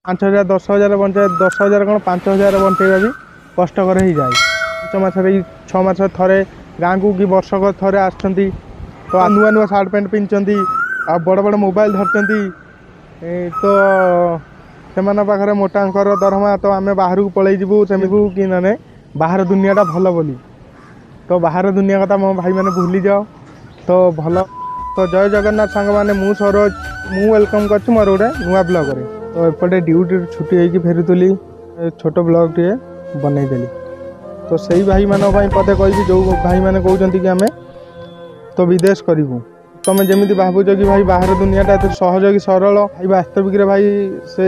5,000, 10,000 ବଞ୍ଚେଇବା, 10,000 କ'ଣ, 5,000 ବଞ୍ଚେଇବା ବି କଷ୍ଟକର ହେଇଯାଏ। 5 ମାସରେ, 6 ମାସ ଥରେ ଗାଁକୁ କି ବର୍ଷକ ଥରେ ଆସୁଛନ୍ତି। ତ ନୂଆ ନୂଆ ସାର୍ଟ ପ୍ୟାଣ୍ଟ ପିନ୍ଧୁଛନ୍ତି ଆଉ ବଡ଼ ବଡ଼ ମୋବାଇଲ ଧରିଛନ୍ତି। ତ ସେମାନଙ୍କ ପାଖରେ ମୋଟା ଅଙ୍କର ଦରମା। ତ ଆମେ ବାହାରକୁ ପଳେଇ ଯିବୁ ସେମିତି କି ମାନେ ବାହାର ଦୁନିଆଟା ଭଲ ବୋଲି। ତ ବାହାର ଦୁନିଆ କଥା ମୋ ଭାଇମାନେ ଭୁଲିଯାଅ ତ ଭଲ। ତ ଜୟ ଜଗନ୍ନାଥ ସାଙ୍ଗମାନେ, ମୁଁ ସରୋଜ, ମୁଁ welcome କରୁଛି ମୋର ଗୋଟେ ନୂଆ ବ୍ଲଗ୍ରେ। ତ ଏପଟେ ଡ୍ୟୁଟିରୁ ଛୁଟି ହେଇକି ଫେରୁଥିଲି, ଏ ଛୋଟ ବ୍ଲଗ୍ଟିଏ ବନେଇଦେଲି। ତ ସେଇ ଭାଇମାନଙ୍କ ପାଇଁ ପଦେ କହିବି, ଯେଉଁ ଭାଇମାନେ କହୁଛନ୍ତି କି ଆମେ ତ ବିଦେଶ କରିବୁ। ତମେ ଯେମିତି ଭାବୁଛ କି ଭାଇ, ବାହାର ଦୁନିଆଟା ଏତେ ସହଜ କି ସରଳ, ଭାଇ, ବାସ୍ତବିକରେ ଭାଇ ସେ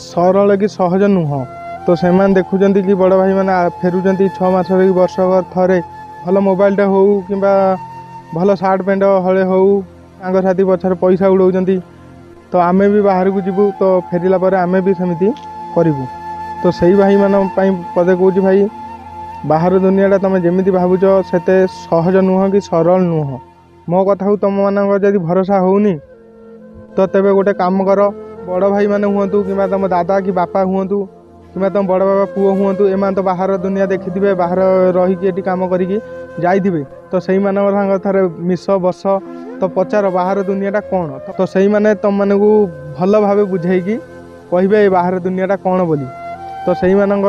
ସରଳ କି ସହଜ ନୁହଁ। ତ ସେମାନେ ଦେଖୁଛନ୍ତି କି ବଡ଼ ଭାଇମାନେ ଫେରୁଛନ୍ତି 6 ମାସରେ କି ବର୍ଷକ ଥରେ, ଭଲ ମୋବାଇଲଟା ହଉ କିମ୍ବା ଭଲ ସାର୍ଟ ପ୍ୟାଣ୍ଟ ହଳେ ହଉ, ସାଙ୍ଗସାଥି ପଛରେ ପଇସା ଉଡ଼ଉଛନ୍ତି। ତ ଆମେ ବି ବାହାରକୁ ଯିବୁ, ତ ଫେରିଲା ପରେ ଆମେ ବି ସେମିତି କରିବୁ। ତ ସେଇ ଭାଇମାନଙ୍କ ପାଇଁ ପଦେ କହୁଛି ଭାଇ, ବାହାର ଦୁନିଆଟା ତୁମେ ଯେମିତି ଭାବୁଛ ସେତେ ସହଜ ନୁହଁ କି ସରଳ ନୁହଁ। ମୋ କଥାକୁ ତୁମମାନଙ୍କର ଯଦି ଭରସା ହେଉନି, ତ ତେବେ ଗୋଟେ କାମ କର। ବଡ଼ ଭାଇମାନେ ହୁଅନ୍ତୁ କିମ୍ବା ତୁମ ଦାଦା କି ବାପା ହୁଅନ୍ତୁ କିମ୍ବା ତୁମ ବଡ଼ ବାବା ପୁଅ ହୁଅନ୍ତୁ, ଏମାନେ ତ ବାହାର ଦୁନିଆ ଦେଖିଥିବେ, ବାହାର ରହିକି ଏଠି କାମ କରିକି ଯାଇଥିବେ। ତ ସେଇମାନଙ୍କ ସାଙ୍ଗ ଥରେ ମିଶ, ବସ, ତ ପଚାର ବାହାର ଦୁନିଆଟା କ'ଣ। ତ ସେଇମାନେ ତୁମମାନଙ୍କୁ ଭଲ ଭାବେ ବୁଝେଇକି କହିବେ ଏ ବାହାର ଦୁନିଆଟା କ'ଣ ବୋଲି। ତ ସେଇମାନଙ୍କ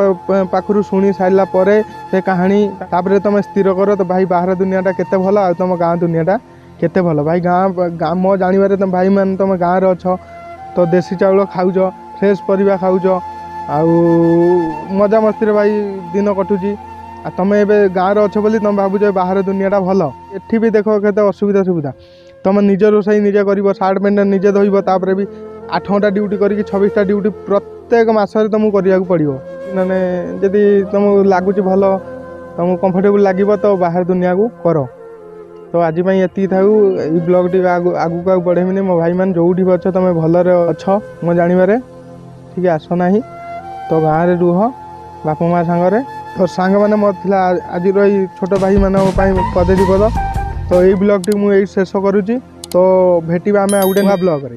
ପାଖରୁ ଶୁଣି ସାରିଲା ପରେ ସେ କାହାଣୀ, ତାପରେ ତୁମେ ସ୍ଥିର କର ତ ଭାଇ, ବାହାର ଦୁନିଆଟା କେତେ ଭଲ ଆଉ ତୁମ ଗାଁ ଦୁନିଆଟା କେତେ ଭଲ। ଭାଇ, ଗାଁ ଗାଁ ମୋ ଜାଣିବାରେ ତୁମ ଭାଇମାନେ ତୁମ ଗାଁରେ ଅଛ, ତ ଦେଶୀ ଚାଉଳ ଖାଉଛ, ଫ୍ରେଶ୍ ପରିବା ଖାଉଛ ଆଉ ମଜାମସ୍ତିରେ ଭାଇ ଦିନ କଟୁଛି। ଆଉ ତୁମେ ଏବେ ଗାଁରେ ଅଛ ବୋଲି ତୁମେ ଭାବୁଛ ବାହାର ଦୁନିଆଟା ଭଲ। ଏଠି ବି ଦେଖ କେତେ ଅସୁବିଧା ସୁବିଧା। ତୁମେ ନିଜ ରୋଷେଇ ନିଜେ କରିବ, ସାର୍ଟ ପ୍ୟାଣ୍ଟ ନିଜେ ଧୋଇବ, ତାପରେ ବି 8 ଘଣ୍ଟା ଡ୍ୟୁଟି କରିକି 26ଟା ଡ୍ୟୁଟି ପ୍ରତ୍ୟେକ ମାସରେ ତୁମକୁ କରିବାକୁ ପଡ଼ିବ। ମାନେ ଯଦି ତୁମକୁ ଲାଗୁଛି ଭଲ, ତୁମକୁ କମ୍ଫର୍ଟେବୁଲ୍ ଲାଗିବ, ତ ବାହାର ଦୁନିଆକୁ କର। ତ ଆଜି ପାଇଁ ଏତିକି ଥାଉ। ଏଇ ବ୍ଲଗ୍ଟି ଆଗକୁ ଆଉ ବଢ଼େଇବିନି। ମୋ ଭାଇମାନେ ଯେଉଁଠି ବି ଅଛ, ତୁମେ ଭଲରେ ଅଛ ମୋ ଜାଣିବାରେ। ଟିକେ ଆସ ନାହିଁ ତ ଗାଁରେ ରୁହ ବାପା ମା ସାଙ୍ଗରେ। ତ ସାଙ୍ଗମାନେ, ମୋର ଥିଲା ଆଜିର ଏଇ ଛୋଟ ଭାଇମାନଙ୍କ ପାଇଁ ପଦେ ଦୁଇ ପଦ। ତ ଏଇ ବ୍ଲଗ୍ଟି ମୁଁ ଏଇ ଶେଷ କରୁଛି। ତ ଭେଟିବା ଆମେ ଆଉ ଗୋଟେ ନୂଆ ବ୍ଲଗ୍ରେ।